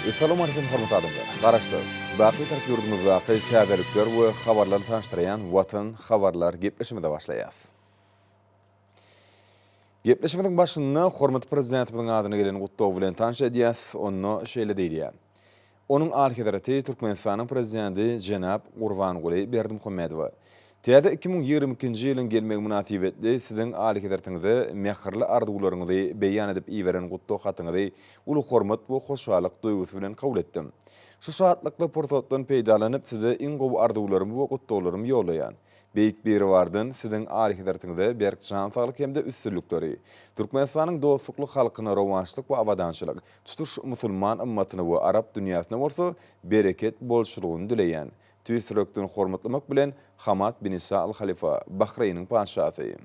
Essalawmaleýkim hormatly adamlar! Garaşsyz, baky Bitarap ýurdumyzdaky täzelikler we habarlary tanyşdyrýan Watan habarlar gepleşigimize başlaýas. Gepleşigimiziň başynda hormatly Prezidentimiziň adyna gelen gutlag bilen tanyş edýäs, onda şeýle diýilýär. Onuň Alyhezreti Türkmenistanyň Prezidenti jenap Gurbanguly Berdimuhamedowa täze 2022-nji ýylyň gelmegi mynasybetli Siziň Alyhezretiňize mähirli arzuwlaryňyzy beýan edip iberen gutlag hatyňyzy uly hormat we hoşallyk duýgusy bilen kabul etdim. Şu şatlykly pursatdan peýdalanyp Size iň gowy arzuwlarymy we gutlaglarymy ýollaýan. Beýik Biribardan Siziň Alyhezretiňize berk jan saglyk hem-de üstünlikleri, Türkmenistanyň dostlukly halkyna rowaçlyk we abadançylyk, tutuş musulman ymmatyna we arap dünýäsine bolsa bereket bolçulygyny dileýän. Tüýs ýürekden hormatlamak bilen, Hamad bin Isa Al Halifa, Bahreýniň Patyşasy.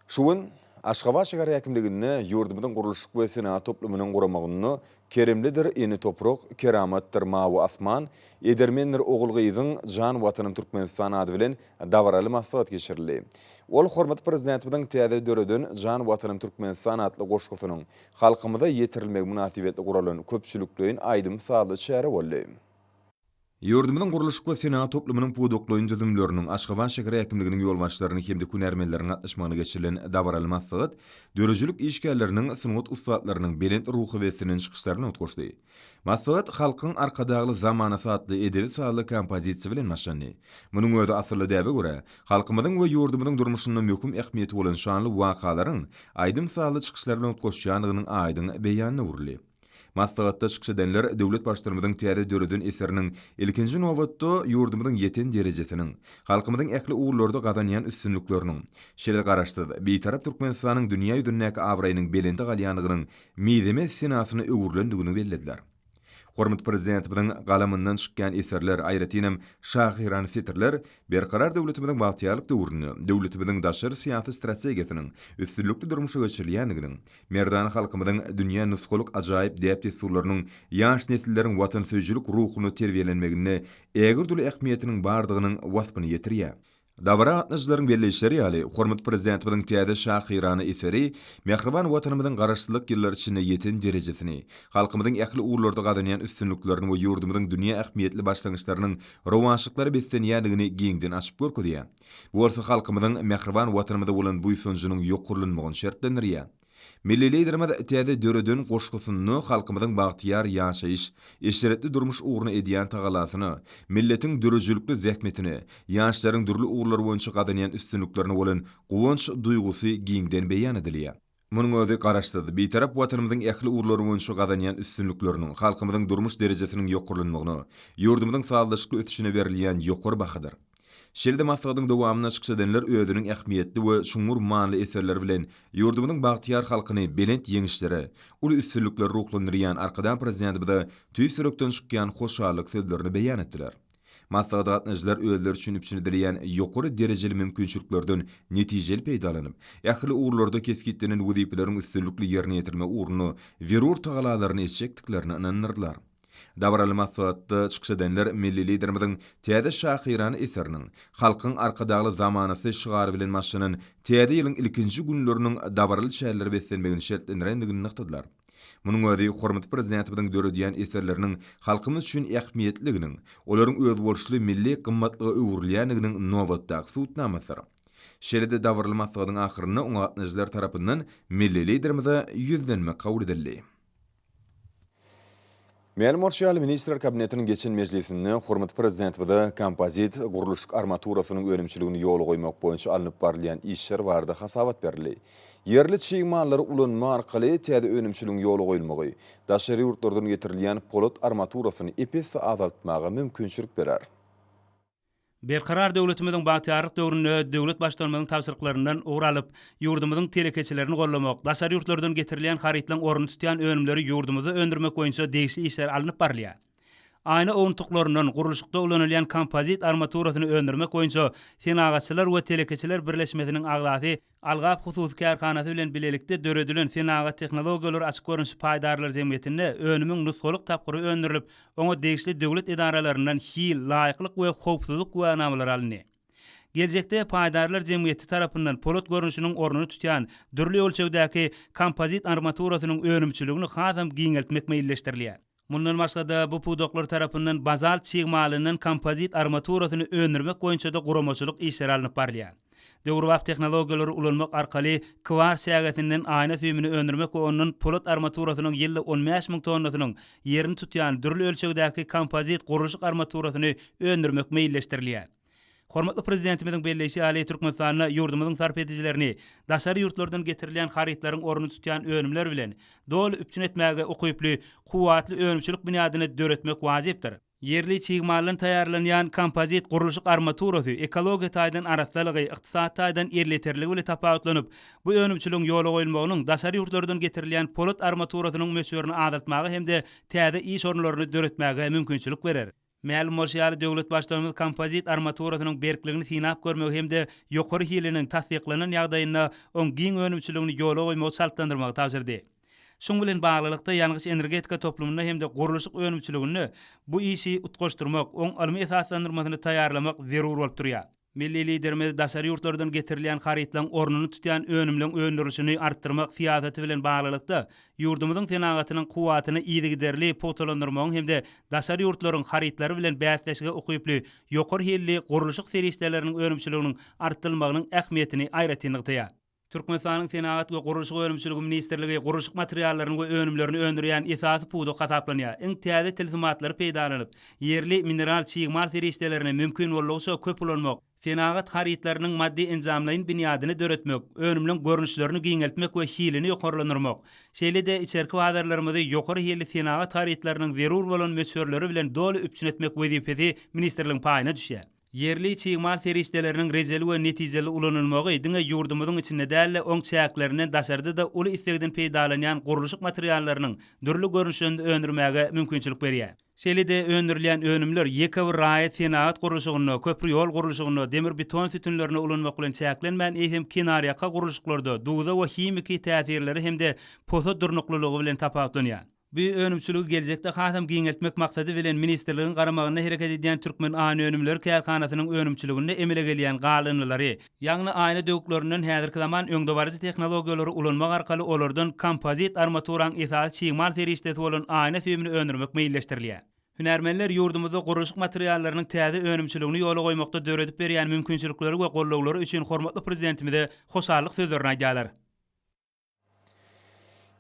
Şu gün Aşgabat şäher häkimliginde ýurdumyzyň gurluşyk we senagat toplumynyň guramagynda Keremlidir ene toprak, keramatdyr mawy asman, edermendir ogul-gyzyň Jan Watanym Türkmenistan ady bilen dabaraly maslahat geçirildi. Ol hormatly Prezidentimiziň täze döreden Jan Watanym Türkmenistan atly goşgusynyň halkymyza ýetirilmegi mynasybetli guralan köpçülikleýin aýdym-sazly çäre boldy. Ýurdumyzyň gurluşyk we senagat toplumynyň pudaklaýyn düzümleriniň, Aşgabat şäher häkimliginiň ýolbaşçylarynyň hem-de hünärmenleriň gatnaşmagynda geçirilen dabaraly maslahat döredijilik işgärleriniň, sungat ussatlarynyň belent ruha beslenen çykyşlary bilen utgaşdy. Maslahat Halkyň Arkadagly zamanasy atly edebi-sazly kompozisiýa bilen başlandy. Munuň özi asylly däbe görä, halkymyzyň we ýurdumyzyň durmuşynda möhüm ähmiýeti bolan şanly wakalaryň aýdym-sazly çykyşlar bilen utgaşýandygynyň aýdyň beýanyna öwrüldi. Maslahatda çykyş edenler döwlet Baştutanymyzyň täze döreden eseriniň, ilkinji nobatda, ýurdumyzyň ýeten derejesiniň, halkymyzyň ähli ugurlarda gazanýan üstünlikleriniň, şeýle-de Garaşsyz, Bitarap Türkmenistanyň dünýä ýüzündäki abraýynyň belende galýandygynyň mizemez senasyna öwrülendigini bellediler. Hormatly Prezidentimiziň galamyndan çykýan eserler, aýratynam, şahyrana setirler Berkarar döwletimiziň bagtyýarlyk döwründe döwletimiziň daşary syýasy strategiýasynyň üstünlikli durmuşa geçirilýändiginiň, merdana halkymyzyň dünýä nusgalyk ajaýyp däp-dessurlarynyň ýaş nesilleriň watansöýüjilik ruhunda terbiýelenmeginde ägirt uly ähmiýetiniň bardygynyň waspyny ýetirýär. Dabara gatnaşyjylaryň belleýişleri ýaly, hormatly Prezidentimiziň täze şahyrana eseri mähriban Watanymyzyň Garaşsyzlyk ýyllary içinde ýeten derejesini, halkymyzyň ähli ugurlarda gazanýan üstünliklerini we ýurdumyzyň dünýä ähmiýetli başlangyçlarynyň rowaçlyklara beslenýändigini giňden açyp görkezýär. Bu bolsa halkymyzyň mähriban Watanymyza bolan buýsanjynyň ýokarlanmagyny şertlendirýär. Milli Liderimiz täze döreden goşgusynda halkymyzyň bagtyýar ýaşaýyş, eşretli durmuş ugruna edýän tagallasyna, milletiň döredijilikli zähmetine, ýaşlaryň dürli ugurlar boýunça gazanýan üstünliklerine bolan guwanç duýgusy giňden beýan edilýär. Munuň özi Garaşsyz, Bitarap Watanymyzyň ähli ugurlar boýunça gazanýan üstünlikleriniň, halkymyzyň durmuş derejesiniň ýokarlanmagyna, ýurdumyzyň sazlaşykly ösüşine berilýän ýokary bahadyr. Şeýle-de maslahatyň dowamynda çykyş edenler özüniň ähmiýetli we çuňňur manyly eserleri bilen ýurdumyzyň bagtyýar halkyny belent ýeňişlere, uly üstünliklere ruhlandyrýan Arkadag Prezidentimize tüýs ýürekden çykýan hoşallyk sözlerini beýan etdiler. Maslahata gatnaşyjylar özleri üçin üpjün edilýän ýokary derejeli mümkinçiliklerden netijeli peýdalanyp, ähli ugurlarda kesgitlenen wezipeleriň üstünlikli ýerine ýetirilmegi ugrunda zerur tagalalaryny etjekdiklerine ynandyrdylar. Dabaraly maslahatda çykyş edenler milli Liderimiziň täze şahyrana eseriniň Halkyň Arkadagly zamanasy şygary bilen başlanan Täze ýylyň ilkinji günleriniň dabaraly çärelere beslenmegini şertlendirendigini nygtadylar. Munuň özi hormatly Prezidentimiziň döredýän eserleriniň halkymyz üçin ähmiýetliliginiň, olaryň özboluşly milli gymmatlyga öwrülýändiginiň nobatdaky subutnamasydyr. Şeýle-de dabaraly maslahatyň ahyrynda oňa gatnaşyjylar tarapyndan milli Liderimize ýüzlenme kabul edildi. Mälim bolşy ýaly, Ministrler Kabinetiniň geçen mejlisinde hormatly Prezidentimize kompozit gurluşyk armaturasynyň önümçiligini ýola goýmak boýunça alnyp barylýan işler barada hasabat berildi. Ýerli çig mallary ulanma arkaly täze önümçiligiň ýola goýulmagy daşary ýurtlardan getirilýän polat armaturasyny ep-esli azaltmaga mümkinçilik berer. Berkarar döwletimiziň bagtyýarlyk döwründe döwlet Baştutanymyzyň tabşyryklaryndan ugur alyp, ýurdumyzyň telekeçilerini goldamak, daşary ýurtlardan getirilýän harytlaryň ornuny tutýan önümleri ýurdumyzda öndürmek boýunça degişli işler alnyp barylýar. Aýna owuntuklaryndan gurluşykda ulanylýan kompozit armaturasyny öndürmek boýunça Senagatçylar we telekeçiler birleşmesiniň agzasy Algap hususy kärhanasy bilen bilelikde döredilen Senagat tehnologiýalary açyk görnüşli paýdarlar jemgyýetinde önümiň nusgalyk tapgyry öndürilip, oňa degişli döwlet edaralaryndan hil, laýyklyk we howpsuzlyk güwänamalary alyndy. Geljekde paýdarlar jemgyýeti tarapyndan polat görnüşiniň ornuny tutýan dürli ölçegdäki kompozit armaturasynyň önümçiligini hasam giňeltmek meýilleşdirilýär. Mundan başga-da, bu pudaklar tarapyndan bazalt çig malyndan kompozit armaturasyny öndürmek boýunça-da guramaçylyk işleri alnyp barylýar. Döwrebap tehnologiýalary ulanmak arkaly kwars çägesinden aýna süýümini öndürmek we ondan polat armaturasynyň ýylda 15 müň tonnasynyň ýerini tutýan dürli ölçegdäki kompozit gurluşyk armaturasyny öndürmek meýilleşdirilýär. Hormatly Prezidentimiziň belleýşi ýaly, Türkmenistanda ýurdumyzyň sarp edijilerini daşary ýurtlardan getirilýän harytlaryň ornuny tutýan önümler bilen doly üpjün etmäge ukyply kuwwatly önümçilik binýadyny döretmek wajypdyr. Ýerli çig maldan taýýarlanýan kompozit gurluşyk armaturasy ekologiýa taýdan arassalygy, ykdysady taýdan elýeterligi bilen tapawutlanyp, bu önümçiligiň ýola goýulmagynyň daşary ýurtlardan getirilýän polat armaturasynyň möçberini azaltmaga hem-de täze iş orunlaryny döretmäge mümkinçilik berer. Mälim bolşy ýaly, döwlet Baştutanymyz kompozit armaturasynyň berkligini synap görmegi hem-de ýokary hiliniň tassyklanan ýagdaýynda oň giň önümçiligini ýola goýmagy çaltlandyrmagy tabşyrdy. Şuň bilen baglylykda, ýangyç-energetika toplumynda hem-de gurluşyk önümçiliginde bu işi utgaşdyrmak, oň ylmy esaslandyrmasyny taýýarlamak zerur bolup durýar. Milli Liderimiz daşary ýurtlardan getirilýän harytlaryň ornuny tutýan önümleň öndürilişini artdyrmak syýasaty bilen baglylykda, ýurdumyzyň senagatynyň kuwwatyny yzygiderli pugtalandyrmagyň hem-de daşary ýurtlaryň harytlary bilen bäsleşige ukyply ýokary hilli gurluşyk serişdeleriniň önümçiliginiň artdyrylmagynyň ähmiýetini aýratyn nygtaýar. Türkmenistanyň Senagat we gurluşyk önümçiligi ministrligi gurluşyk materiallaryny we önümlerini öndürýän esasy pudak hasaplanýar. Iň täze tilsimatlary peýdalanyp, ýerli mineral çig mal serişdelerini mümkin boldugyça köp ulanmak, senagat harytlarynyň maddy-enjamlaýyn binýadyny döretmek, önümleň görnüşlerini giňeltmek we hilini ýokarlandyrmak, şeýle-de içerki bazarlarymyzy ýokary hilli senagat harytlarynyň zerur bolan möçberleri bilen doly üpjün etmek wezipesi ministrligiň paýyna düşýär. Ýerli çig mal serişdeleriniň rejeli we netijeli ulanylmagy diňe ýurdumyzyň içinde däl-de, oň çäklerinden daşarda-da uly islegden peýdalanýan gurluşyk materiallarynyň dürli görnüşlerini öndürmäge mümkinçilik berýär. Şeýle-de öndürilýän önümler ýeke bir raýat senagat gurluşygynda, köpri-ýol gurluşygynda, demir-beton sütünlerinde ulanmak bilen çäklenmän, eýsem kenarýaka gurluşyklarda duza we himiki täsirlere hem-de posa durnuklylygy bilen tapawutlanýar. Bu önümçiligi geljekde hasam giňeltmek maksady bilen ministrligiň garamagynda hereket edýän Türkmen aýna önümleri kärhanasynyň önümçiliginde emele gelýän galyndylary, ýagny aýna döwüklerinden häzirki zaman öňdebaryjy tehnologiýalary ulanmak arkaly olardan kompozit armaturaň esasy çig mal serişdesi bolan aýna süýümini öndürmek meýilleşdirilýär. Hünärmenler ýurdumyzda gurluşyk materiallarynyň täze önümçiligini ýola goýmakda döredip berýän mümkinçilikleri we gollawlary üçin hormatly Prezidentimize hoşallyk sözlerini aýdýarlar.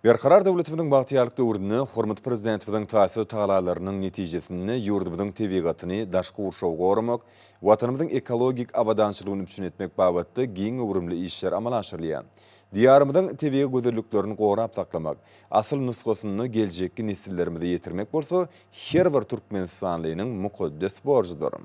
Berkarar döwletimiziň bagtyýarlyk döwründe hormatly Prezidentimiziň taýsyz tagalalarynyň netijesinde ýurdumyzyň tebigatyny, daşky gurşawy goramak, Watanymyzyň ekologik abadançylygyny üpjün etmek babatda giň göwrümli işler amala aşyrylýar. Diýarymyzyň tebigy gözelliklerini gorap saklamak, asyl nusgasyny geljekki nesillerimize ýetirmek bolsa her bir türkmenistanlynyň mukaddes borjudyr.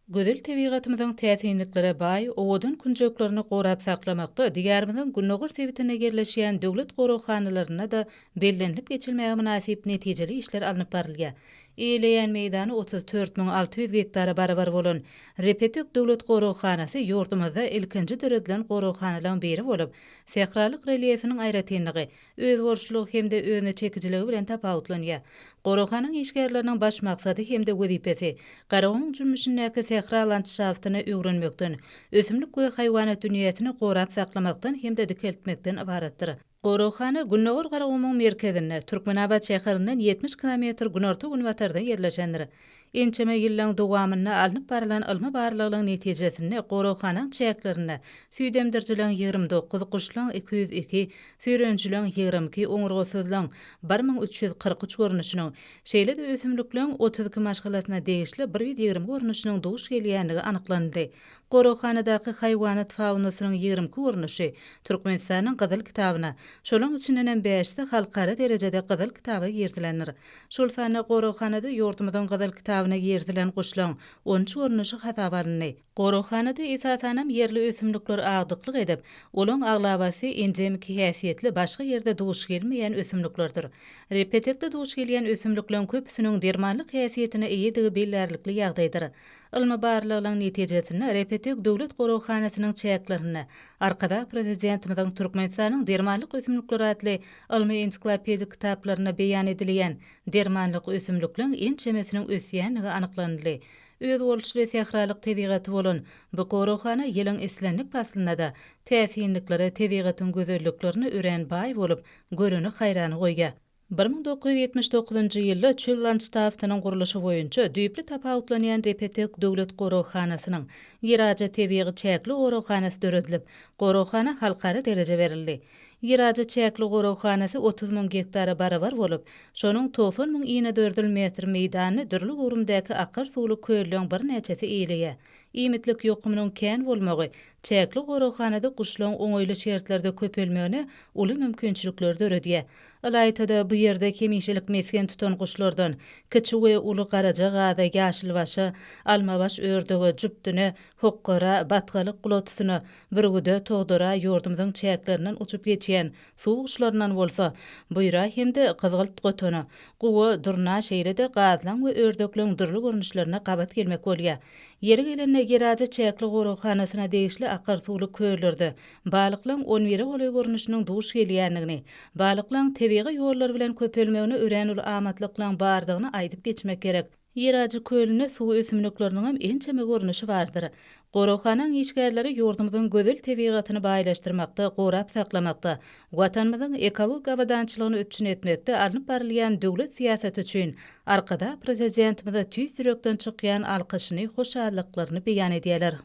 Gözel tebigatymyzyň täsinliklere baý, owadan künjeklerini gorap saklamakda Diýarymyzyň gündogar sebitinde ýerleşýän döwlet goraghanalarynda-da bellenilip geçilmäge mynasyp netijeli işler alnyp barylýar. Eýeleýän meýdany 34 600 gektara barabar bolan Repetek döwlet goraghanasy ýurdumyzda ilkinji döredilen goraghanalaryň biri bolup, sähralyk relýefiniň aýratynlygy, özboluşlygy hem-de özüne çekijiligi bilen tapawutlanýar. Goraghanaň işgärleriniň baş maksady hem-de wezipesi Garagumuň jümmüşindäki sähra landşaftyny öwrenmekden, ösümlik we haýwanat dünýäsini gorap saklamakdan hem-de dikeltmekden ybaratdyr. Goraghana Gündogar Garagumuň merkezinde, Türkmenabat şäherinden 70 kilometr günorta-günbatarda ýerleşendir. Ençeme ýyllaň dowamynda alnyp barylan ylmy barlaglaryň netijesinde goraghanaň çäklerinde süýdemdirijileriň 29, guşlaň 202, süýrenijileriň 22, oňurgasyzlaryň 1343 görnüşiniň, şeýle-de ösümlikleriň 32 maşgalasyna degişli 120 görnüşiniň duş gelýändigi anyklanyldy. Goraghanadaky haýwanat faunasynyň 22 görnüşi Türkmenistanyň Gyzyl kitabyna, şolaň içindenem bäşisi halkara derejede Gyzyl kitaba girizilendir. Şol sanda goraghanada ýurdumyzyň Gyzyl kitabyna girizilen guşlaň on üç görnüşi hasaba alyndy. Goraghanada esasanam ýerli ösümlikler agdyklyk edip, olaň aglabasy endemiki häsiýetli başga ýerde duş gelmeýän ösümliklerdir. Repetekde duş gelýän ösümlikleň köpüsiniň dermanlyk häsiýetine eýedigi bellärlikli ýagdaýdyr. Ylmy barlaglaryň netijesinde Repetek döwlet goraghanasynyň çäklerinde Arkadag Prezidentimiziň Türkmenistanyň dermanlyk ösümlikleri atly ylmy-ensiklopedik kitaplarynda beýan edilýän dermanlyk ösümlikleň ençemesiniň ösýändigi anyklanyldy. Özboluşly sähralyk tebigaty bolan bu goraghana ýylyň islendik paslynda-da täsinliklere, tebigatyň gözelliklerine örän baý bolup, göreni haýrana goýýar. 1979-njy ýylda çöl landşaftynyň gurluşy boýunça düýpli tapawutlanýan Repetek döwlet goraghanasynyň Ýeraja tebigy çäkli goraghanasy döredilip, goraghana halkara dereje berildi. Ýeraja çäkli goraghanasy 30 müň gektara barabar bolup, şonuň 90 müň inedördül metr meýdanyny dürli göwrümdäki akar suwly kölleň birnäçesi eýeleýär. Iýmitlik ýokumynyň kän bolmagy çäkli goraghanada guşlaryň oňaýly şertlerde köpelmegine uly mümkinçilikleri döredýär. Ylaýta-da, bu ýerde hemişelik mesgen tutan guşlardan, kiçi we uly garaja gaza, ýaşylbaşa, almabaş ördege, jübtüne, hokgara, batgalyk gulatysyna, bürgüde, togdara, ýurdumyzyň çäklerinden uçup geçýän suw guşlaryndan bolsa, buýra hem-de gyzgylt gotana, guwa, durna, şeýle-de gazlaň we ördekleň dürli görnüşlerine gabat gelmek bolýar. Ýeri gelende, Ýeraja çäkli goraghanasyna degişli akar suwly köllerde balyklaň on bire golaý görnüşiniň duş gelýändigini, balyklaň tebigy ýollar bilen köpelmegine örän uly amatlyklaň bardygyny aýdyp geçmek gerek. Ýerajy kölünde suw ösümlikleriniňem ençeme görnüşi bardyr. Goraghanaň işgärleri ýurdumyzyň gözel tebigatyny baýlaşdyrmakda, gorap saklamakda, Watanymyzyň ekologik abadançylygyny üpjün etmekde alnyp barylýan döwlet syýasaty üçin Arkadag Prezidentimize tüýs ýürekden çykýan alkyşyny, hoşallyklaryny beýan edýärler.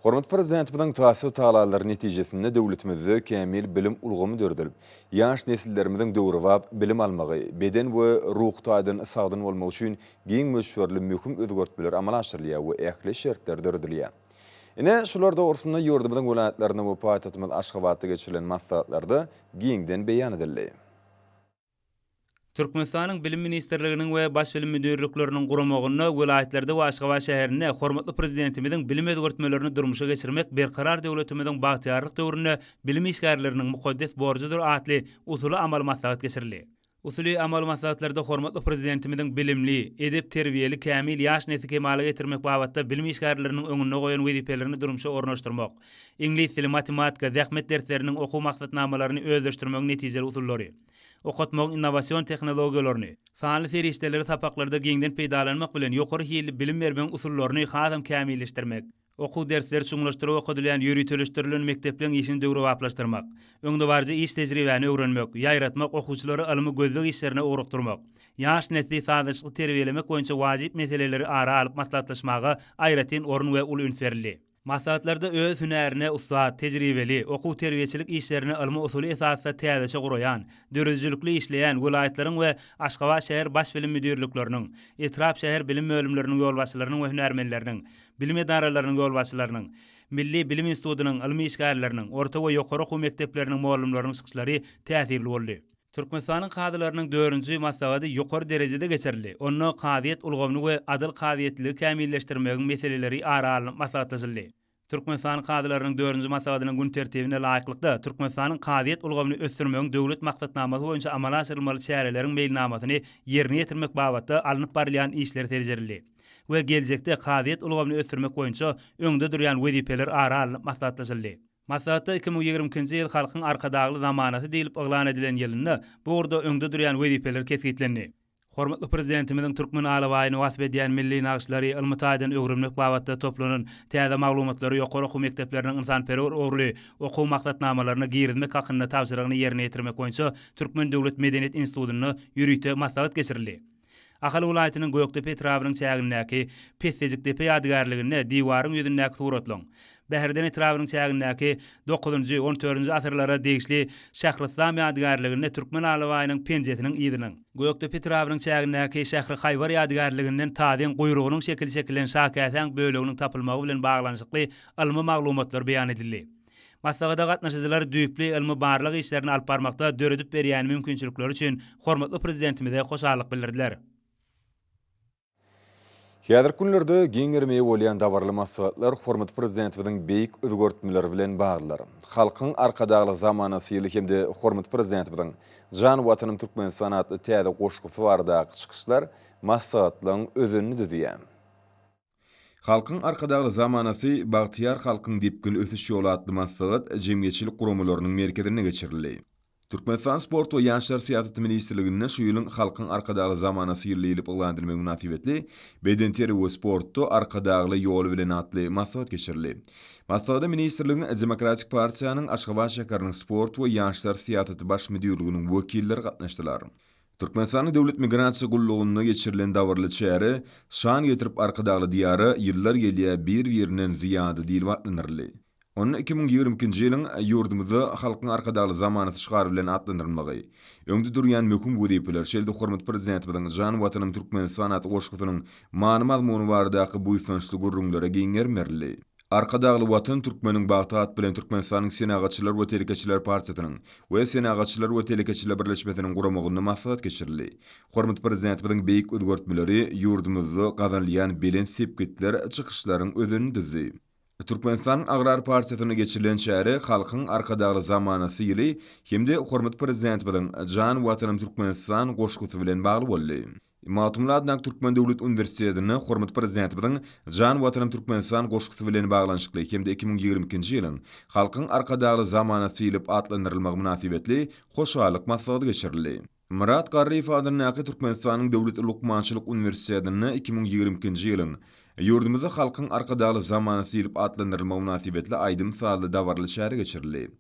Hormatly Prezidentimiziň taýsyz tagallalary netijesinde döwletimizde kämil bilim ulgamy döredilip, ýaş nesillerimiziň döwrebap bilim almagy, beden we ruhy taýdan sagdyn bolmagy üçin giň möçberli möhüm özgertmeler amala aşyrylýar we ähli şertler döredilýär. Ine, şular dogrusynda ýurdumyzyň welaýatlarynda we paýtagtymyz Aşgabatda geçirilen maslahatlarda giňden beýan edildi. Türkmenistanyň Bilim ministrliginiň we Baş bilim müdirlikleriniň guramagynda welaýatlarda we Aşgabat şäherinde hormatly Prezidentimiziň bilim özgertmelerini durmuşa geçirmek Berkarar döwletimiziň bagtyýarlyk döwründe bilim işgärleriniň mukaddes borjudyr atly usuly-amaly maslahat geçirildi. Usuly-amaly maslahatlarda hormatly Prezidentimiziň bilimli, edep-terbiýeli, kämil ýaş nesli kemala getirmek babatda bilim işgärleriniň öňünde goýan wezipelerini durmuşa ornaşdyrmak, iňlis dili, matematika, zähmet dersleriniň okuw maksatnamalaryny özleşdirmegiň netijeli usullary, okatmagyň innowasion tehnologiýalaryny, sanly serişdeleri sapaklarda giňden peýdalanmak bilen ýokary hilli bilim bermegiň usullaryny hasam kämilleşdirmek, okuw dersleri çuňlaşdyryp okadylýan ýöriteleşdirilen mekdepleň işini döwrebaplaşdyrmak, öňdebaryjy iş tejribäni öwrenmek, ýaýratmak, okuwçylary ylmy gözleg işlerine ugrukdyrmak, ýaş nesli sazlaşykly terbiýelemek boýunça wajyp meseleleri ara alyp maslahatlaşmaga aýratyn orun we uly üns berildi. Maslahatlarda öz hünärine ussat, tejribeli, okuw-terbiýeçilik işlerini ylmy-usuly esasda täzeçe guraýan, döredijilikli işleýän welaýatlaryň we Aşgabat şäher Baş bilim müdirlikleriniň, etrap-şäher bilim bölümleriniň ýolbaşçylarynyň we hünärmenleriniň, bilim edaralarynyň ýolbaşçylarynyň, Milli bilim institutynyň ylmy işgärleriniň, orta we ýokary okuw mekdepleriniň mugallymlarynyň çykyşlary täsirli boldy. Türkmenistanyň kazylarynyň dördünji maslahady ýokary derejede geçirildi. Onda kazyýet ulgamyny we adyl kazyýetliligi kämilleşdirmegiň meseleleri ara alnyp maslahatlaşyldy. Türkmenistanyň kazylarynyň dördünji maslahatynyň gün tertibine laýyklykda, Türkmenistanyň kazyýet ulgamyny ösdürmegiň döwlet maksatnamasy boýunça amala aşyrylmaly çäreleriň meýilnamasyny ýerine ýetirmek babatda alnyp barylýan işler seljerildi we geljekde kazyýet ulgamyny ösdürmek boýunça öňde durýan wezipeler ara alnyp maslahatlaşyldy. Maslahatda 2022-nji ýyl Halkyň Arkadagly zamanasy diýlip yglan edilen ýylynda bu ugurda öňde durýan wezipeler kesgitlendi. Hormatly Prezidentimiziň türkmen alabaýyny wasp edýän milli nagyşlary ylmy taýdan öwrenmek babatda toplanan täze maglumatlary ýokary okuw mekdepleriniň ynsanperwer ugurly okuw maksatnamalaryna girizmek hakynda tabşyrygyny ýerine ýetirmek boýunça Türkmen döwlet medeniýet institutynda ýörite maslahat geçirildi. Ahal welaýatynyň Gökdepe etrabynyň çägindäki Pessejikdepe ýadygärliginde diwaryň ýüzündäki suratlaryň, Bäherden etrabynyň çägindäki dokuzynjy, on dördünji asyrlara degişli Şähryslam ýadygärliginde türkmen alabaýynyň penjesiniň yzynyň, Gökdepe etrabynyň çägindäki Şährihaýbar ýadygärliginden tazyň guýrugynyň şekili çekilen şakäsäň böleginiň tapylmagy bilen baglanyşykly ylmy maglumatlar beýan edildi. Maslahata gatnaşyjylar düýpli ylmy-barlag işlerini alyp barmakda döredip berýän mümkinçilikleri üçin hormatly Prezidentimize hoşallyk bildirdiler. Häzirki günlerde giň gerime eýe bolýan dabaraly maslahatlar hormatly Prezidentimiziň beýik özgertmeleri bilen baglydyr. Halkyň Arkadagly zamanasy ýyly hem-de hormatly Prezidentimiziň Jan Watanym Türkmenistan atly täze goşgusy baradaky çykyşlar maslahatlaryň özenini düzýär. Halkyň Arkadagly zamanasy, bagtyýar halkyň depginli ösüş ýoly atly maslahat jemgyýetçilik guramalarynyň merkezinde geçirildi. Türkmenistan Sport we ýaşlar syýasaty ministrliginde şu ýylyň Halkyň Arkadagly zamanasy ýyly diýlip yglan edilmegi mynasybetli Bedenterbiýe we sportda Arkadagly ýol bilen atly maslahat geçirildi. Maslahata ministrligiň Demokratik partiýanyň Aşgabat şäheriniň Sport we ýaşlar syýasaty baş müdirliginiň wekilleri gatnaşdylar. Türkmenistanyň Döwlet migrasiýa gullugynda geçirilen dabaraly çäre Şan getirip Arkadagly Diýara ýyllar gelýär bir-birinden zyýada diýlip atlandyryldy. Onda 2022-nji ýylyň ýurdumyzda Halkyň Arkadagly zamanasy şygary bilen atlandyrylmagy, öňde durýan möhüm wezipeler, şeýle-de hormatly Prezidentimiziň Jan Watanym Türkmenistan atly goşgusynyň many-mazmuny baradaky buýsançly gürrüňlere giň gerim berildi. Arkadagly Watan türkmeniň bagty at bilen Türkmenistanyň Senagatçylar we telekeçiler partiýasynyň we Senagatçylar we telekeçiler birleşmesiniň guramagynda maslahat geçirildi. Hormatly Prezidentimiziň beýik özgertmeleri ýurdumyzda gazanylýan belent sepgitler çykyşlaryň özenini düzdi. Türkmenistanyň Agrar partiýasynda geçirilen çäre Halkyň Arkadagly zamanasy ýyly hem-de hormatly Prezidentimiziň Jan Watanym Türkmenistan goşgusy bilen bagly boldy. Magtymguly adyndaky Türkmen döwlet uniwersitetinde hormatly Prezidentimiziň Jan Watanym Türkmenistan goşgusy bilen baglanyşykly hem-de 2022-nji ýylyň Halkyň Arkadagly zamanasy diýlip atlandyrylmagy mynasybetli hoşallyk maslahaty geçirildi. Myrat Garryýew adyndaky Türkmenistanyň Döwlet lukmançylyk uniwersitetinde 2022-nji ýylyň Ýurdumyzda Halkyň Arkadagly zamanasy diýlip atlandyrylmagy mynasybetli aýdym-sazly dabaraly çäre geçirildi.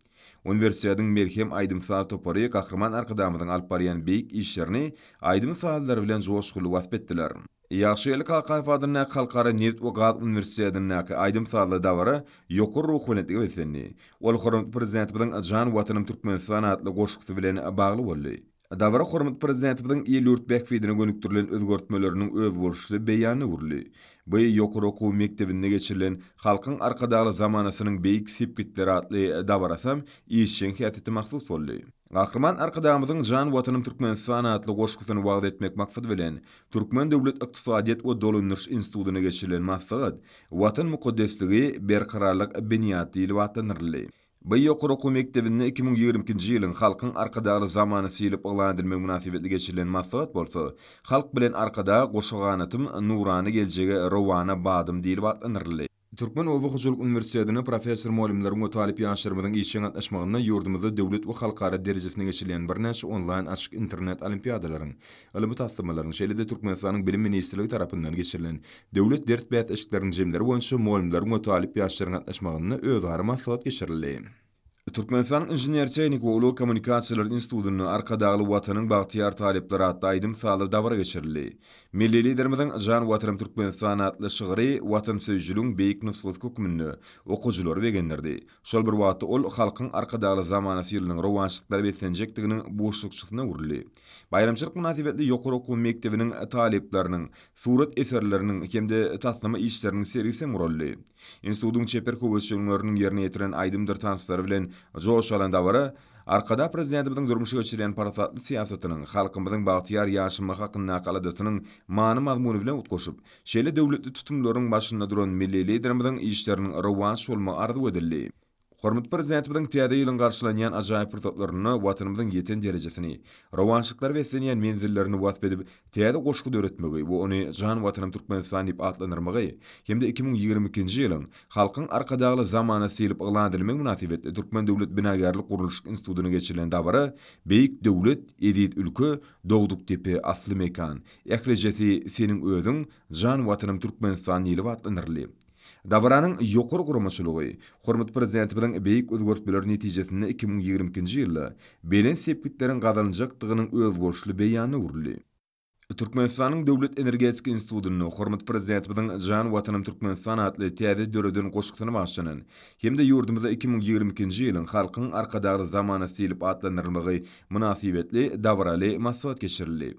Uniwersitetiň Melhem aýdym-saz topary Gahryman Arkadagymyzyň alyp barýan beýik işlerini aýdym-sazlary bilen joşgunly wasp etdiler. Ýagşygeldi Kakaýew adyndaky Halkara nebit we gaz uniwersitetindäki aýdym-sazly dabara ýokary ruhubelentlige beslendi. Ol hormatly Prezidentimiziň Jan Watanym Türkmenistan atly goşgusy bilen bagly boldy. Dabara hormatly Prezidentimiziň il-ýurt bähbidine gönükdirilen özgertmeleriniň özboluşly beýanyna öwrüldi. Bu ýokary okuw mekdebinde geçirilen Halkyň Arkadagly zamanasynyň beýik sepgitleri atly dabarasam işjeň häsiýete mahsus boldy. Gahryman Arkadagymyzyň Jan Watanym Türkmenistan atly goşgusyny wagyz etmek maksady bilen, Türkmen döwlet ykdysadyýet we dolandyryş institutynda geçirilen maslahat Watan mukaddesligi, berkararlyk binýady diýlip atlandyryldy. Bu ýokary okuw mekdebinde 2022-nji ýylyň Halkyň Arkadagly zamanasy diýlip yglan edilmegi mynasybetli geçirilen maslahat bolsa Halk bilen Arkadag, goşa ganatym, nurana geljege rowana badym diýlip atlandyryldy. Türkmen oba hojalyk uniwersitetinde professor-mugallymlaryň we talyp ýaşlarymyzyň işjeň gatnaşmagynda ýurdumyzda döwlet we halkara derejesinde geçirilýän birnäçe onlaýn açyk internet olimpiadalaryň, ylmy taslamalaryň, şeýle-de Türkmenistanyň Bilim ministrligi tarapyndan geçirilen döwlet ders bäsleşikleriniň jemleri boýunça mugallymlaryň we talyp ýaşlaryň gatnaşmagynda özara maslahat geçirildi. Türkmenistanyň Inžener-tehniki we ulag kommunikasiýalary institutynda Arkadagly Watanyň bagtyýar talyplary atly aýdym-sazly dabara geçirildi. Milli Liderimiziň Jan Watanym Türkmenistan atly şygry watansöýüjiligiň beýik nusgasy hökmünde okyjylary begendirdi. Şol bir wagtda ol Halkyň Arkadagly zamanasy ýylynyň rowaçlyklara beslenjekdiginiň buşlukçysyna öwrüldi. Baýramçylyk mynasybetli ýokary okuw mekdebiniň talyplarynyň surat eserleriniň hem-de taslama işleriniň sergisi hem guraldy. Institutyň çeper höwesjeňleriniň ýerine ýetiren aýdymdyr tanslary bilen joş alan dabara Arkadag Prezidentimiziň durmuşa geçirýän parasatly syýasatynyň, halkymyzyň bagtyýar ýaşamagy hakyndaky aladasynyň many-mazmuny bilen utgaşyp, şeýle döwletli tutumlaryň başynda duran milli Liderimiziň işleriniň rowaç bolmagy arzuw edildi. Hormatly Prezidentimiziň Täze ýylyň garşylanýan ajaýyp pursatlarynda Watanymyzyň ýeten derejesini, rowaçlyklara beslenýän menzillerini wasp edip, täze goşgy döretmegi we ony Jan Watanym Türkmenistan diýip atlandyrmagy hem-de 2022-nji ýylyň Halkyň Arkadagly zamanasy diýlip yglan edilmegi mynasybetli Türkmen döwlet binagärlik-gurluşyk institutynda geçirilen dabara Beýik döwlet, eziz ülke, dogduk depe, asly mekan, ählijesi seniň özüň, Jan Watanym Türkmenistan diýlip atlandyryldy. Dabaranyň ýokary guramaçylygy, hormatly Prezidentimiziň beýik özgertmeleri netijesinde 2022-nji ýylda belent sepgitleriň gazanyljakdygynyň özboluşly beýanyna öwrüldi. Türkmenistanyň Döwlet energetika institutynda hormatly Prezidentimiziň Jan Watanym Türkmenistan atly täze döreden goşgusyna bagyşlanan hem-de ýurdumyzda 2022-nji ýylyň Halkyň Arkadagly zamanasy diýlip atlandyrylmagy mynasybetli dabaraly maslahat geçirildi.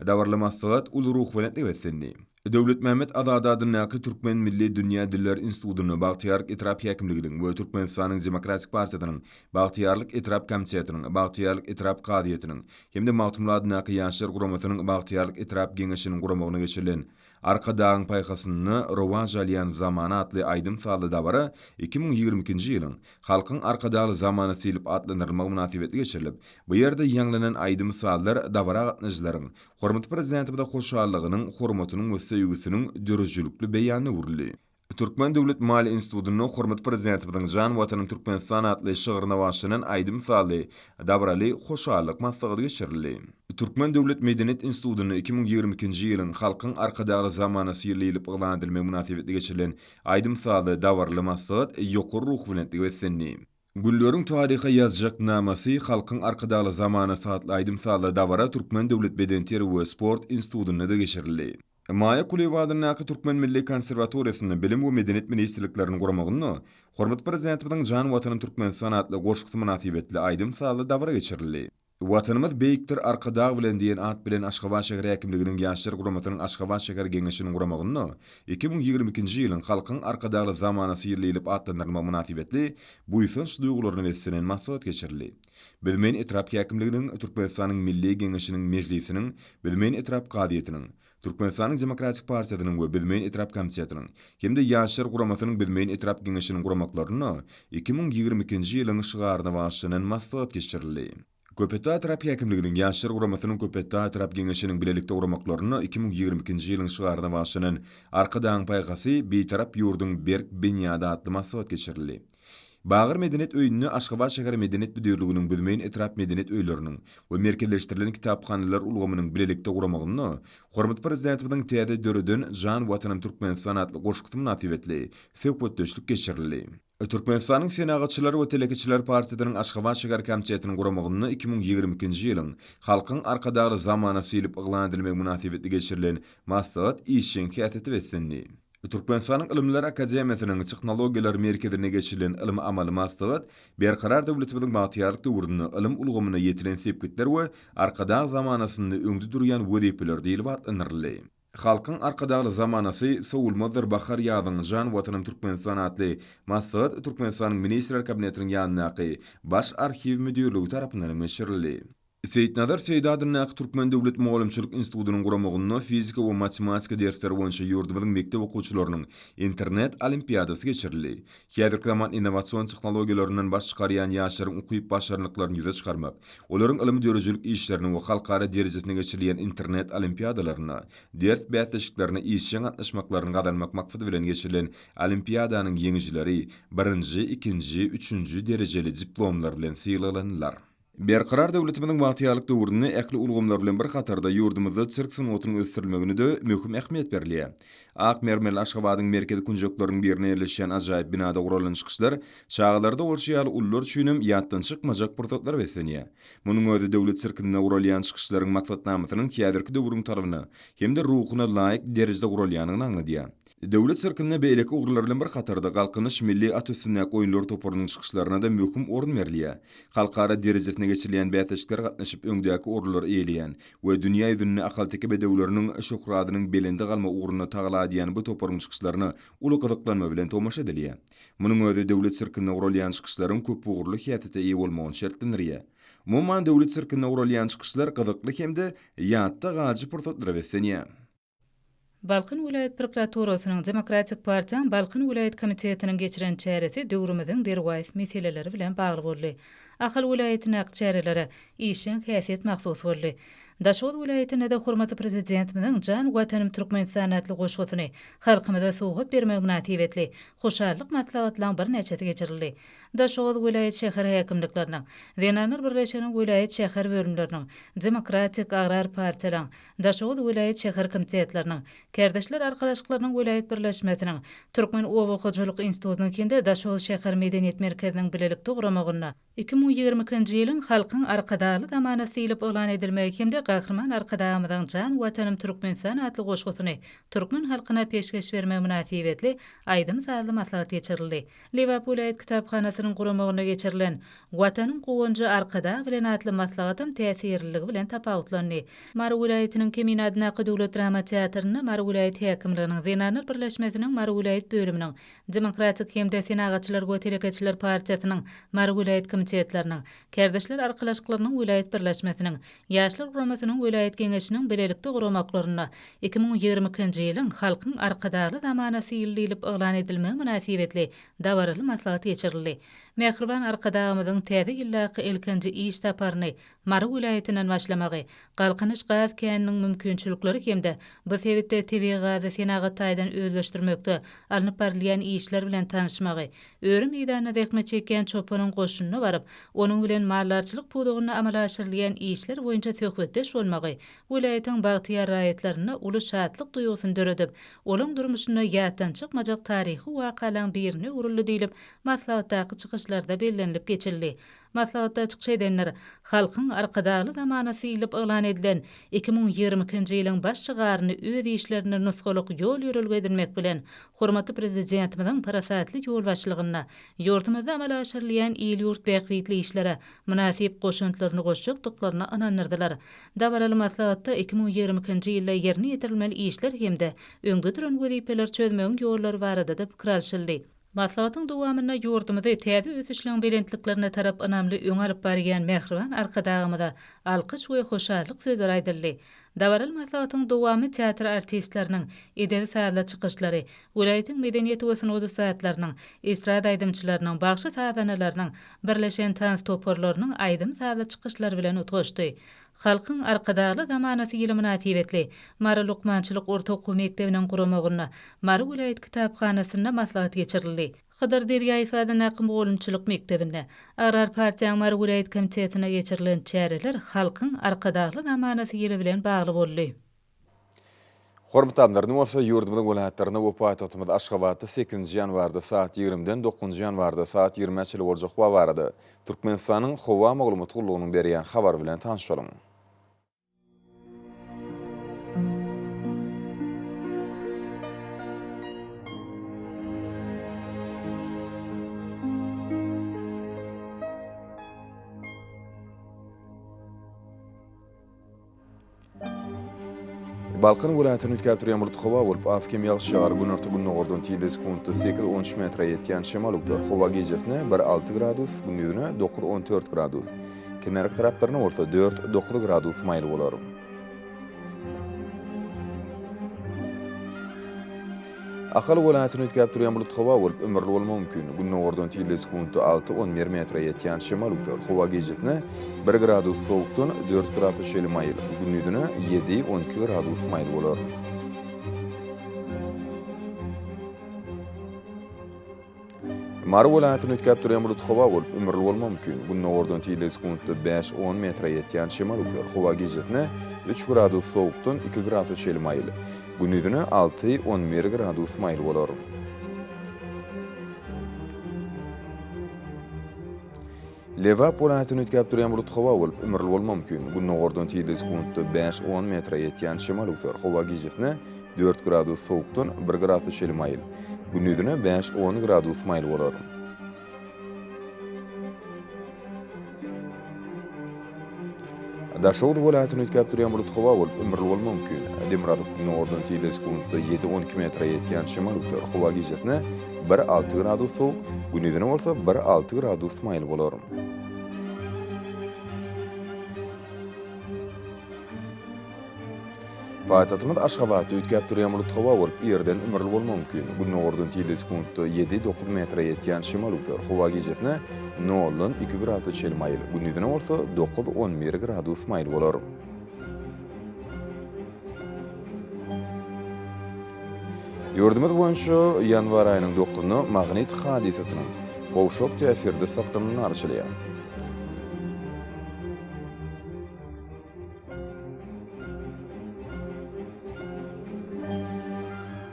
Dabaraly maslahat uly ruhubelentlige beslendi. Döwletmämmet Azady adyndaky Türkmen milli dünýä dilleri institutynda Bagtyýarlyk etrap häkimliginiň we Türkmenistanyň Demokratik partiýasynyň Bagtyýarlyk etrap komitetiniň, Bagtyýarlyk etrap kazyýetiniň hem-de Magtymguly adyndaky Ýaşlar guramasynyň Bagtyýarlyk etrap Geňeşiniň guramagynda geçirilen Arkadagyň paýhasynda rowaç alýan zamana atly aýdym-sazly dabara 2022-nji ýylyň Halkyň Arkadagly zamanasy diýlip atlandyrylmagy mynasybetli geçirilip, bu ýerde ýaňlanan aýdym-sazlar dabara gatnaşyjylaryň Hormatly Prezidentimize hoşallygynyň, hormatynyň we söýgüsiniň döredijilikli beýanyna öwrüldi. Türkmen döwlet maliýe institutynda hormatly Prezidentimiziň Jan Watanym Türkmenistan atly şygryna bagyşlanan aýdym-sazly dabaraly hoşallyk maslahaty geçirildi. Türkmen döwlet medeniýet institutynda 2022-nji ýylyň Halkyň Arkadagly zamanasy ýyly diýlip yglan edilmegi mynasybetli geçirilen aýdym-sazly dabaraly maslahat ýokary ruhubelentlige beslendi. Günleriň taryha ýazjak namasy, Halkyň Arkadagly zamanasy atly aýdym-sazly dabara Türkmen döwlet bedenterbiýe we sport institutynda-da geçirildi. Maýa Kulyýewa adyndaky Türkmen milli konserwatoriýasynda Bilim we Medeniýet ministrlikleriniň guramagynda hormatly Prezidentimiziň Jan Watanym Türkmenistan atly goşgusy mynasybetli aýdym-sazly dabara geçirildi. Watanymyz beýikdir Arkadag bilen diýen at bilen Aşgabat şäher häkimliginiň Ýaşlar guramasynyň Aşgabat şäher Geňeşiniň guramagynda 2022-nji ýylyň Halkyň Arkadagly zamanasy ýyly diýlip atlandyrylmagy mynasybetli buýsanç duýgularyna beslenen maslahat geçirildi. Büzmeýin etrap häkimliginiň, Türkmenistanyň Milli Geňeşiniň Mejlisiniň, Büzmeýin etrap kazyýetiniň, Türkmenistanyň Demokratik partiýasynyň we Büzmeýin etrap komitetiniň hem-de Ýaşlar guramasynyň Büzmeýin etrap Geňeşiniň guramaklarynda 2022-nji ýylyň şygaryna bagyşlanan maslahat geçirildi. Köpetdag etrap häkimliginiň, Ýaşlar guramasynyň Köpetdag etrap Geňeşiniň bilelikde guramaklarynda 2022-nji ýylyň şygaryna bagyşlanan Arkadagyň paýhasy, Bitarap ýurduň berk binýady atly maslahat geçirildi. Bagyr medeniýet öýünde Aşgabat şäher Medeniýet müdirliginiň Büzmeýin etrap medeniýet öýleriniň we merkezleşdirilen kitaphanalar ulgamynyň bilelikde guramagynda hormatly Prezidentimiziň täze döreden Jan Watanym Türkmenistan atly goşgusy mynasybetli söhbetdeşlik geçirildi. Türkmenistanyň Senagatçylar we telekeçiler partiýasynyň Aşgabat şäher komitetiniň guramagynda 2022-nji ýylyň Halkyň Arkadagly zamanasy diýlip yglan edilmegi mynasybetli geçirilen maslahat işjeň häsiýete beslendi. Türkmenistanyň Ylymlar akademiýasynyň Tehnologiýalar merkezinde geçirilen ylmy-amaly maslahat Berkarar döwletimiziň bagtyýarlyk döwründe ylym ulgamynda ýetilen sepgitler we Arkadag zamanasynda öňde durýan wezipeler diýlip atlandyryldy. Halkyň Arkadagly zamanasy, sowulmazdyr bahar ýazyň, jan Watanym Türkmenistan atly maslahat Türkmenistanyň Ministrler Kabinetiniň ýanyndaky Baş arhiw müdirligi tarapyndan hem geçirildi. Seýitnazar Seýdi adyndaky Türkmen döwlet mugallymçylyk institutynyň guramagynda fizika we matematika dersleri boýunça ýurdumyzyň mekdep okuwçylarynyň internet olimpiadasy geçirildi. Häzirki zaman innowasion tehnologiýalaryndan baş çykarýan ýaşlaryň ukyp-başarnyklaryny ýüze çykarmak, olaryň ylmy-döredijilik işlerine we halkara derejesinde geçirilýän internet olimpiadalaryna, ders bäsleşiklerine işjeň gatnaşmaklaryny gazanmak maksady bilen geçirilen olimpiadanyň ýeňijileri birinji, ikinji, üçünji derejeli diplomlar bilen sylaglandylar. Berkarar döwletimiziň bagtyýarlyk döwründe ähli ulgamlar bilen bir hatarda ýurdumyzda sirk sungatynyň ösdürilmegine-de möhüm ähmiýet berilýär. Ak mermerli Aşgabadyň merkezi künjekleriniň birinde ýerleşýän ajaýyp binada guralan çykyşlar çagalarda bolşy ýaly ulular üçinem ýatdan çykmajak pursatlara beslenýär. Munuň özi döwlet sirkinde guralýan çykyşlaryň maksatnamasynyň häzirki döwrüň talabyna hem-de ruhuna laýyk derejede guralýandygyny aňladýar. Döwlet sirkinde beýleki ugurlar bilen bir hatarda Galkynyş milli at üstündäki oýunlar toparynyň çykyşlaryna-da möhüm orun berilýär. Halkara derejesinde geçirilýän bäsleşiklere gatnaşyp öňdäki orunlary eýeleýän we dünýä ýüzünde ahalteke bedewleriniň şöhradynyň belende galmagy ugrunda tagala edýän bu toparyň çykyşlaryna uly gyzyklanma bilen tomaşa edilýär. Munuň özi döwlet sirkinde guralýan çykyşlaryň köpugurly häsiýete eýe bolmagyny şertlendirýär. Umuman, döwlet sirkinde guralýan çykyşlar gyzykly hem-de ýatda galyjy pursatlara beslenýär. Balkan welaýat prokuraturasynyň Demokratik partiýaň Balkan welaýat komitetiniň geçiren çäresi döwrümiziň derwaýys meseleleri bilen bagly boldy. Ahal welaýatyndaky çärelere işjeň häsiýet mahsus boldy. Daşoguz welaýatynda-da hormatly Prezidentimiziň Jan Watanym Türkmenistan atly goşgusyny halkymyza sowgat bermegi mynasybetli hoşallyk maslahatlaryň birnäçesi geçirildi. Daşoguz welaýat şäher häkimlikleriniň, Zenanlar birleşiginiň welaýat şäher bölümleriniň, Demokratik agrar partiýalaryň, Daşoguz welaýat şäher komitetleriniň, Kärdeşler arkalaşyklarynyň welaýat birleşmesiniň, Türkmen oba hojalyk institutynyň hem-de Daşoguz şäher medeniýet merkeziniň bilelikde guramagynda, 2022-nji ýylyň Halkyň Arkadagly zamanasy diýlip yglan edilmegi hem-de Gahryman Arkadagymyzyň Jan Watanym Türkmenistan atly goşgusyny türkmen halkyna peşgeş bermegi mynasybetli aýdym-sazly maslahat geçirildi. Lebap welaýat kitaphanasynyň guramagynda geçirilen Watanyň guwanjy Arkadag bilen atly maslahatam täsirliligi bilen tapawutlandy. Mary welaýatynyň Kemine adyndaky döwlet drama teatrynda Mary welaýat häkimliginiň, Zenanlar birleşmesiniň Mary welaýat bölüminiň, Demokratik hem-de Senagatçylar we telekeçiler partiýasynyň Mary welaýat komitetleriniň, Kärdeşler arkalaşyklarynyň welaýat birleşmesiniň, Ýaşlar guramasynyň welaýat Geňeşiniň bilelikde guramaklarynda 2022-nji ýylyň Halkyň Arkadagly zamanasy ýyly diýlip yglan edilmegi mynasybetli dabaraly maslahat geçirildi. Mähriban Arkadagymyzyň Täze ýyldaky ilkinji iş saparyny Mary welaýatyndan başlamagy, Galkynyş gaz käniniň mümkinçilikleri hem-de bu sebitde tebigy gazy senagat taýdan özleşdirmekde alnyp barylýan işler bilen tanyşmagy, öri meýdanda zähmet çekýän çopanyň goşunyna baryp, onuň bilen maldarçylyk pudagynda amala aşyrylýan işler boýunça söhbetdeş bolmagy welaýatyň bagtyýar raýatlarynda uly şatlyk duýgusyny döredip, olaň durmuşynda ýatdan çykmajak taryhy wakalaň birine öwrüldi diýlip, maslahatdaky çykyşlarda bellenilip geçildi. Maslahatda çykyş edenler Halkyň Arkadagly zamanasy diýlip yglan edilen 2022-nji ýylyň baş şygaryny öz işlerinde nusgalyk ýol-ýörelge edinmek bilen, hormatly Prezidentimiziň parasatly ýolbaşçylygynda ýurdumyzda amala aşyrylýan il-ýurt bähbitli işlere mynasyp goşantlaryny goşjakdyklaryna ynandyrdylar. Dabaraly maslahatda 2022-nji ýylda ýerine ýetirilmeli işler hem-de öňde duran wezipeleri çözmegiň ýollary barada-da pikir alşyldy. Maslahatyň dowamynda ýurdumyzy täze ösüşleň belentliklerine tarap ynamly öňe alyp barýan mähriban Arkadagymyza alkyş we hoşallyk sözleri aýdyldy. Dabaraly maslahatyň dowamy teatr artistleriniň edebi-sazly çykyşlary, welaýatyň medeniýet we sungat ussatlarynyň, estrada aýdymçylarynyň, bagşy-sazandalarynyň, birleşen tans toparlarynyň aýdym-sazly çykyşlary bilen utgaşdy. Halkyň Arkadagly zamanasy ýyly mynasybetli Mary lukmançylyk orta okuw mekdebiniň guramagynda Mary welaýat kitaphanasynda maslahat geçirildi. Hydyr Derýaýew adyndaky mugallymçylyk mekdebinde, Agrar partiýanyň Mary welaýat komitetinde geçirilen çäreler Halkyň Arkadagly zamanasy ýyly bilen bagly boldy. Hormatly adamlar, indi bolsa ýurdumyzyň welaýatlarynda we paýtagtymyz Aşgabatda sekizinji ýanwarda saat ýigrimiden dokuzynjy ýanwarda saat ýigrimä çenli boljak howa barada Türkmenistanyň Howa maglumat gullugynyň berýän habary bilen tanyş boluň. Balkan welaýatyny üýtgäp durýan bulutly howa bolup, az-kem ýagyş ýagar, günorta-gündogardan tizligi sekuntda sekiz-on üç metre ýetýän şemal öwser. Howa gijesine bir alty gradus, gündizine dokuz-on dört gradus, kenarki taraplarynda bolsa dört-dokuz gradus maýyl bolar. Ahal welaýatyny üýtgäp durýan bulutly howa bolup, ümürli bolmagy mümkin. Gündogardan tizligi sekuntda alty-on bir metre ýetýän şemal öwser. Howa gijesine bir gradus sowukdan dört gradus çenli maýyl, gündizine ýedi-on iki gradus maýyl bolar. Mary welaýatynda üýtgäp durýan bulutly howa bolup, ümürli bolmagy mümkin. Gündogardan tizligi sekuntda bäş-on metre ýetýän şemal öwser. Howa gijesine üç gradus sowukdan iki gradus çenli maýyl, gündizine alty-on bir gradus maýyl bolar. Lebap welaýatynda üýtgäp durýan bulutly howa bolup, ümürli bolmagy mümkin. Gündogardan tizligi sekuntda bäş-on metre ýetýän şemal öwser. Howa gijesine dört gradus sowukdan bir gradus çenli maýyl, gündizine bäş-on gradus maýyl bolar. Daşoguz welaýatynda üýtgäp durýan bulutly howa bolup, ümürli bolmagy mümkin. Demirgazyk gündogardan tizligi sekuntda ýedi-on iki metre ýetýän şemal öwser. Howa gijesine bir alty gradus sowuk, gündizine bolsa bir alty gradus maýyl bolar. Paýtagtymyz Aşgabatda üýtgäp durýan bulutly howa bolup, irden ümürli bolmagy mümkin. Gündogardan tizligi sekuntda ýedi-dokuz metre ýetýän şemal öwser. Howa gijesine noldan iki gradusa çenli maýyl, gündizine bolsa dokuz-on bir gradus maýyl bolar. Ýurdumyz boýunça ýanwar aýynyň dokuzyna magnit hadysasynyň gowşak täsirde saklanmagy garaşylýar.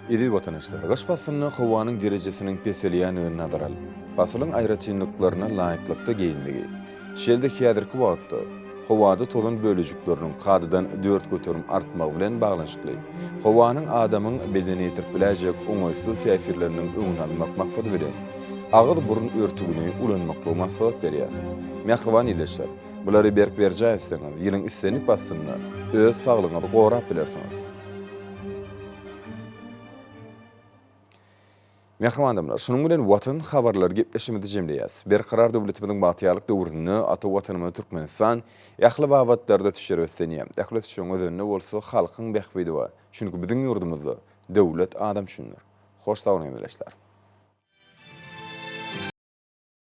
Eziz watandaşlar, gyş paslynda howanyň derejesiniň peselýändigini nazara alyp, pasylyň aýratynlyklaryna laýyklykda geýinmegi, şeýle-de häzirki wagtda howada tozan bölejikleriniň kadadan 4% artmagy bilen baglanyşykly howanyň adamyň bedenine ýetirip biläýjek oňaýsyz täsirleriniň öňüni almak maksady bilen, agyz-burun örtügini ulanmaklygy maslahat berýäris. Mähriban ildeşler! Bulary berk berjaý etseňiz, ýylyň islendik paslynda öz saglygyňyzy gorap bilersiňiz. Mähriban adamlar, şunuň bilen Watan habarlary gepleşigimizi jemleýäs. Berkarar döwletimiziň bagtyýarlyk döwründe ata Watanymyz Türkmenistan ähli babatlarda ösüşlere beslenýär. Ähli ösüşiň özeninde bolsa halkyň bähbidi bar. Çünki biziň ýurdumyzda döwlet adam üçindir. Hoş sag boluň ildeşler!